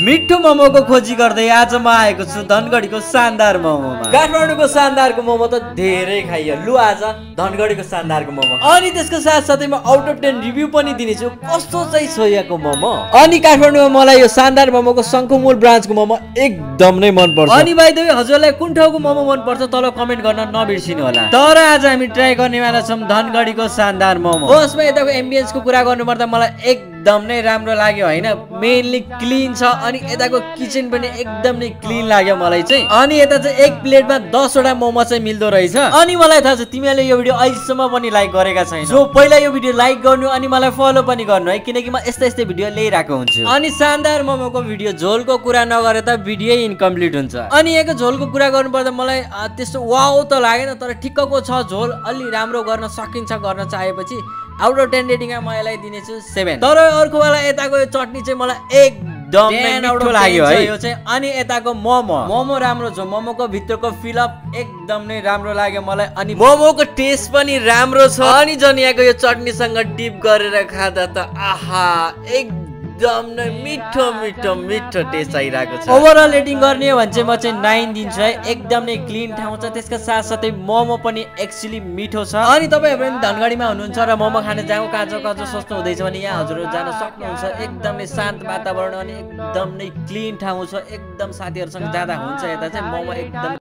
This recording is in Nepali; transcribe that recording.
मिठो मोमोको खोजी गर्दै आज म आएको छु धनगढीको शानदार मोमोमा। काठमाडौँको शानदारको मोमो त धेरै खाइयो, लु आज धनगढीको शानदारको मोमो। अनि त्यसको साथसाथै म आउट अफ 10 रिभ्यू पनि दिनेछु कस्तो चाहिँ छ यहाँको मोमो। अनि काठमाडौँमा मलाई यो शानदार मोमोको शङ्कुमूल ब्रान्चको मोमो एकदम नै मन पर्छ। अनि बाइ द वे हजुरलाई कुन ठाउँको मोमो मन पर्छ तल कमेन्ट गर्न नबिर्सिनु होला। तर आज हामी ट्राई गर्नेवाला छौं धनगढीको शानदार मोमो। फर्स्टमा यताको एम्बियन्सको कुरा गर्नुपर्दा मलाई एकदम नै राम्रो लाग्यो हैन, मेनली क्लीन छ अनि यताको किचन पनि एकदम नै क्लीन लाग्यो मलाई चाहिँ। अनि यता चाहिँ एक प्लेटमा 10 वटा मोमो चाहिँ मिल्दो रहेछ। अनि मलाई थाहा छ तिमीहरूले यो भिडियो अहिलेसम्म पनि लाइक गरेका छैन, सो पहिला यो भिडियो लाइक गर्नु अनि मलाई फलो पनि गर्नु है, किनकि म यस्तै भिडियो ल्याइराको हुन्छु। अनि शानदार मोमोको भिडियो झोलको कुरा नगरे त भिडियो इन्कम्प्लिट हुन्छ। अनि यहाँको झोलको कुरा गर्नुपर्दा मलाई त्यस्तो वाउ त लागेन, तर ठिक्कको छ झोल, अलि राम्रो गर्न सकिन्छ गर्न चाहेपछि। आउट अफ 10 रेटिङमा म यसलाई दिनेछु 7। तर अर्को वाला यताको यो चटनी चाहिँ मलाई एकदम मिठो लाग्यो है यो चाहिँ। अनि यताको मोमो राम्रो छ, मोमोको भित्रको फिलअप एकदम नै राम्रो लाग्यो मलाई। अनि मोमोको टेस्ट पनि राम्रो छ। अनि जन यहाँको यो चटनीसँग डिप गरेर खाँदा त आहा एकदम नै मिठो टेस्ट आइरहेको छ। ओभरअल रेटिङ गर्ने हो भने चाहिँ म चाहिँ 9 दिन्छु है। एकदम नै क्लीन ठाउँ छ, त्यसका साथसाथै मोमो पनि एक्चुअली मिठो छ। अनि तपाईहरु पनि धनगढीमा हुनुहुन्छ र मोमो खाने जाऊ काँचो सोच्नु हुँदैछ भने यहाँ हजुरहरु जान सक्नुहुन्छ। एकदम नै शान्त वातावरण अनि एकदम नै क्लीन ठाउँ छ, एकदम साथीहरुसँग जाँदा हुन्छ। यता चाहिँ मोमो एकदम